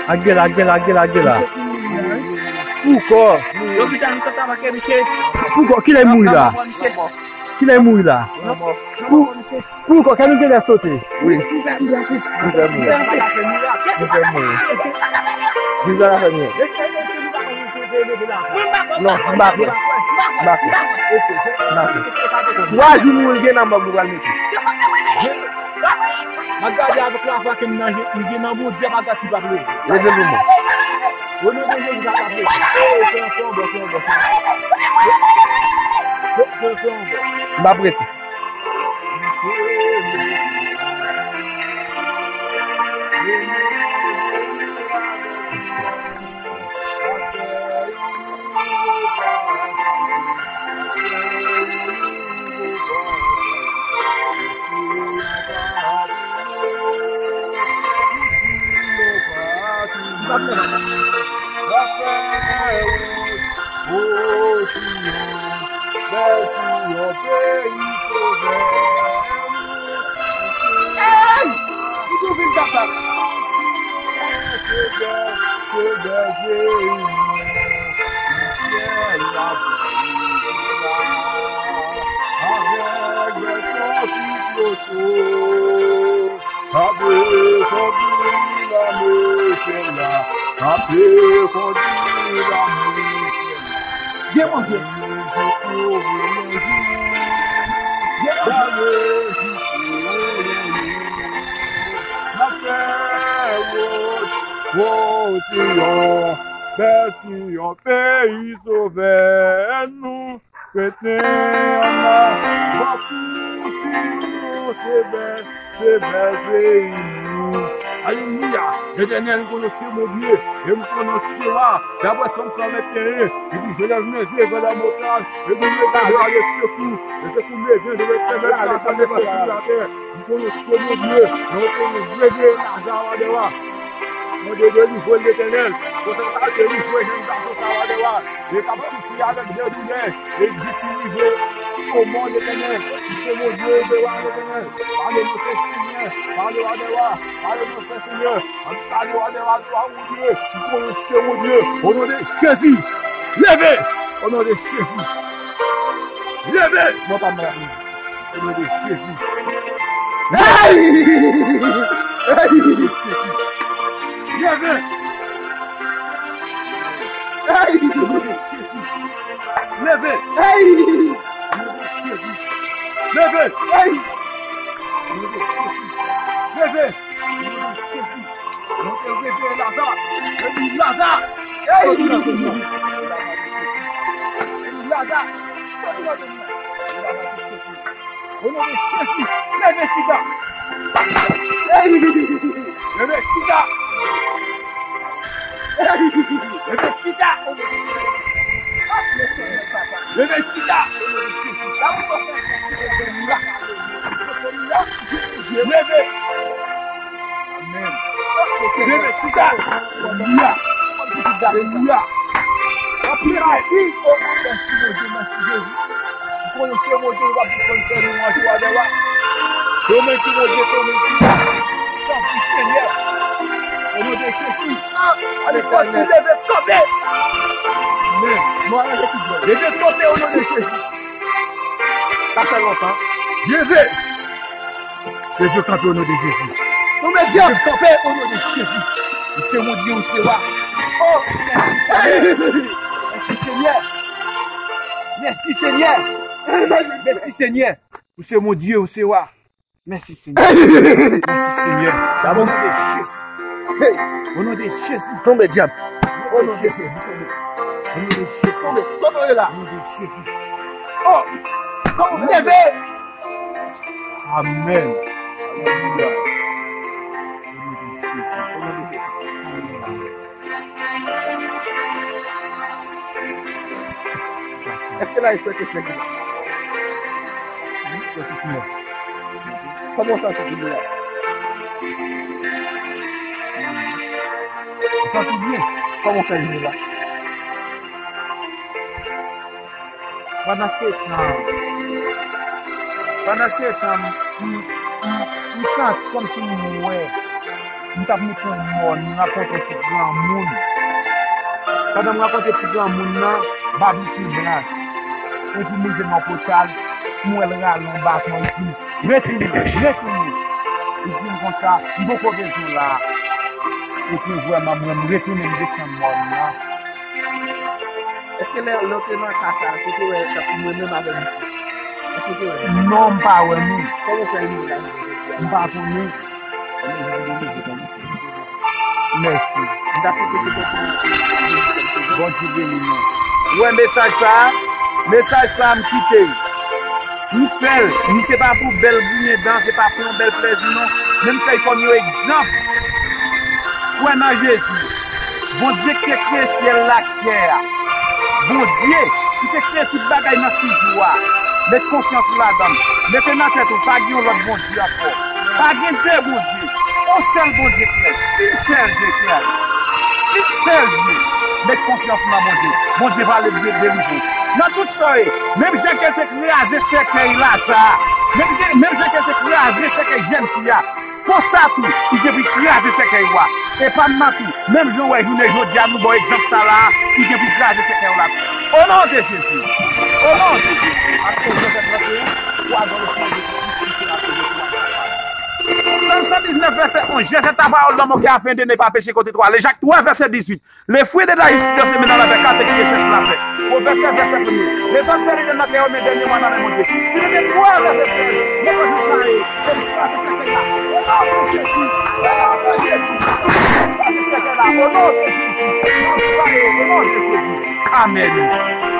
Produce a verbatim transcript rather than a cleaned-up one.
Ak gen la, ak gen la, ak gen la, ak gen la. Poukò? Lopital, misye ta manke, misye. Poukò? Kilè li mouri la? Kilè li mouri la? Pou, poukò? Kè nou genlè sote? Wi. Nou fè mouri. Nou fè mouri. Viv la fè nou. Non, m pa kwè. M pa kwè. M pa kwè. Twa jou nou gen nan mòg nou pral mete. M ap gade avèk lafwa ke m nan je, m gen nan Bondye, m ap gade si l p ap leve. Leve l pou mwen. O non de Jezi, l p ap leve. Fè yon bò, fè yon bò, fè yon bò. Fè, fè, fè yon bò. M p ap rete. Hey! Ou tou vin kaka. Avèk bèt yo tout loto, ape kondi lame syèl la, ape kondi lame syèl la. Gen Bondye. Gen Bondye. N ap fè wot, wot Siyon, bèl Siyon, peyi Sovè nou. Kretyen an la, va pou Siyon, se bèl, se bèl peyi nou. Alelouya! Letènèl, nou konnen w se Bondye, e nou konnen w se wa. Daprè Sòm san venteyen, li di, je lève mes yeux vers la montagne, et d'où me viendra le secours. Le secours me vient de l'Éternel, qui a fait les cieux et la terre. Nou konnen w se Bondye, nou konnen w reveye Laza, wa dè wa. Mande delivre Letènèl, konsa w ka delivre jèn gason sa, wa dè wa. E k ap soufri avèk de doulè, e jis li rive o mò Letènèl. Li se Bondye, Senyè Letènèl. Pale non Sen Senyè, pale wa dè wa, pale non Sen Senyè. Ann pale wa dè wa, glwa Bondye, li konnen se Bondye. O non de Jezi, leve! O non de Jezi, leve! Mwen pa mwen. O non de Jezi. Hey! Hey! O non de Jezi. Leve! Hey! O non de Jezi. Leve! Hey! O non de Jezi. Leve! Hey! O non de Jezi. Leve! O non de Jezi. Monte, reveye Laza. Reveye Laza. Hey! Reveye Laza. Soti nan tonbman. O non de Jezi, leve chita. Leve chita. Leve chita. Leve chita. Leve. Amèn. Leve chita. Alelouya. Alelouya. Anpil mèsi, o, mèsi Bondye, mèsi Jezi. Ou konnen se Bondye, ou pa pou konn fè lwanj ou avè wa. Se ou menm ki Bondye, se ou menm ki Bondye. Tanpri, Senyè. O non de Jezi. Ale, fòs nou leve kanpe. Amèn. Nou ale tout bon. Leve kanpe o non de Jezi. Sa fè lontan. Leve. Leve kanpe o non de Jezi. Tonbe dyab. Leve kanpe o non de Jezi. Ou se Bondye, ou se wa. O, mèsi Senyè. Mèsi Senyè. Mèsi Senyè. Mèsi Senyè. Ou se Bondye, ou se wa. Mèsi Senyè. Mèsi Senyè. O non de Jezi. O non de Jezi. Tonbe dyab. O non de Jezi. O non de Jezi. Tonbe. Kote w ye la? O non de Jezi. O! Leve! Amèn. Alelouya. O non de Jezi. O non de Jezi. Èske la e frè Kesnè ki la? Wi, frè Kesnè. Kòman w santi w la? Ou santi w byen? Kòman w fè rive la? Pandan se tan, pandan se tan, m, m, m, m santi kòmsi m wè M t ap moute yon mòn, m rankontre yon ti granmoun. Pandan m rankontre ti granmoun nan, m ap li ti blanch. Epi m rive nan pòtal, m wè l rale yon baton, l di m, "Retounen, retounen." Li di m konsa, "M poko bezwen w la a." Epi vrèman, mwen, m retounen, m desann mòn nan. Èske lè, lè w te nan ka sa a, èske w te wè t ap mwen menm avè misye? Èske w te wè? Non, m pa wè, non. Kòman w fè rive la jodi a? M pa konnen. Mèsi. M ta swete ke w kontinye. Bondye beni nou. Ou wè mesaj sa a? Mesaj sa a, m kite l. M fè l. M, se pa pou bèl griyen dan, se pa pou yon bèl plèzi, non. Men m fè l kòm yon egzanp. Kwè nan Jezi. Bondye ki te kreye syèl la ak tè a. Bondye ki te kreye tout bagay nan sis jou a. Met konfyans ou ladan l. Mete nan tèt ou, pa gen yon lòt Bondye ankò. Pa gen de Bondye. Yon sèl Bondye kreye. Yon sèl Dye kreye. Yon sèl Dye. Met konfyans ou nan Bondye. Bondye va delivre w. Nan tout sa w ye, menm jan ke l te kraze sèkèy Laza, menm jan, menm jan ke l te kraze sèkèy jèn fi a, konsa tou, li gen pou l kraze sèkèy ou a. E pa m nan tou, menm jan w wè jounen jodi a nou ba w egzanp sa la a, li gen pou l kraze sèkèy ou la tou. O non de Jezi. O non de Jezi. Apre Jezi trannteyen, twa zan le Seyè Jezi Kris, ki se la Seyè Jezi. Sòm san diznèf, vèsè onz, Je jette ta parole dans mon cœur afin de ne pas pécher contre toi. Le Jak twa, vèsè dizuit. Le fruit de la justice dans ses mains dans la paix, car c'est qui recherche la paix. Pwovèb sèt, vèsè premye. Lezòm fè li menm nan tè yo, men dènyèman nan men Bondye. Li menm twa vèsè sèz. Mwen konn sa ye. Ke m kraze sèkèy la. O non de Jezi. O non de Jezi. Kraze sèkèy la. O non de Jezi. Kraze o non de Jezi. Amèn.